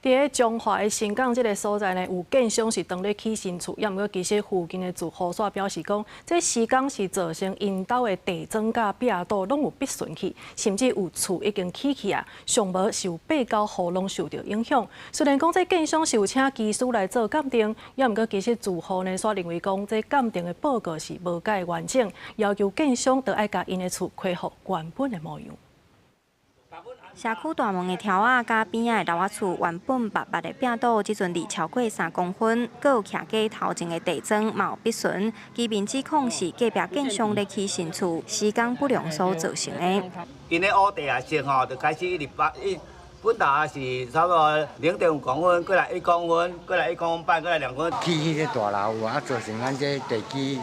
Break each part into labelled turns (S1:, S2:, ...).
S1: 佇咧彰化的新港這个所在呢，有建商是當咧起新厝，抑毋過其實附近的住戶煞表示講，這施工是造成𪜶兜的地磚佮壁堵攏有篕損去，甚至有厝已經起去啊，上無是有八九戶攏受著影響。雖然講這建商是有請技師來做鑑定，抑毋過其實住戶呢煞認為講，這鑑定的報告是無蓋完整，要求建商著愛共𪜶的厝恢復原本的模樣。
S2: 社區大門的柱仔佮邊仔的樓仔厝原本密密的壁堵，這陣離超過3公分，閣有徛家頭前的地磚嘛有篕損。居民指控是隔壁建商咧起新厝，施工不良所造成的。
S3: 𪜶咧挖地下室吼，就開始一直拔，一本來是差不多0.5公分，過來1公分，過來1公分半，過來2公分。
S4: 起彼个大樓有啊，造成咱這地基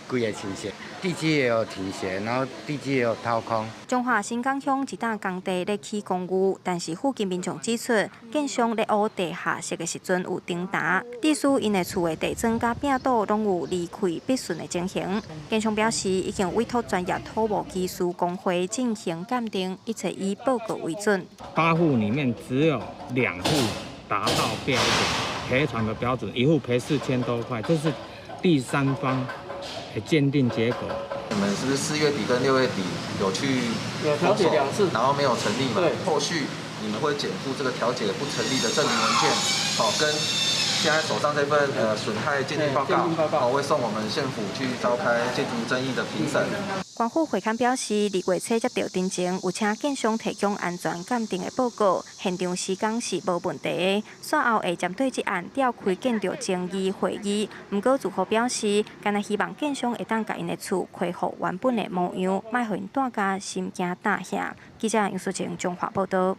S4: 規个傾斜，地基也有傾斜，然後地基也有掏空。
S2: 彰化新港鄉一棟工地咧起公寓，但是附近民眾指出，建商咧挖地下室的時陣有停埕，致使𪜶的厝的地磚佮壁堵攏有離開篕損的情形。建商表示，已經委託專業土木技師公會進行鑑定，一切以報告為準。
S5: 八戶裡面只有兩戶達到標準，賠償的標準，一戶賠4000多塊，這是第三方鑑定結果。
S6: 你們是不是4月底跟6月底有去
S7: 有調解兩次，
S6: 然後沒有成立嘛？
S7: 對。
S6: 後續你們會檢附這個調解不成立的證明文件，好，跟現在手上這份損害鑑定報告，好，會送我們縣府去召開建築爭議的評審。
S2: 官府會勘表示，2月初接著陳情，有請建商提供安全鑑定的報告，現場施工是無問題的。煞後會針對這案召開建築爭議會議。毋過住戶表示，干焦希望建商會當共𪜶的厝恢復原本的模樣，莫予𪜶蹛甲心驚膽嚇。記者楊淑晴彰化報道。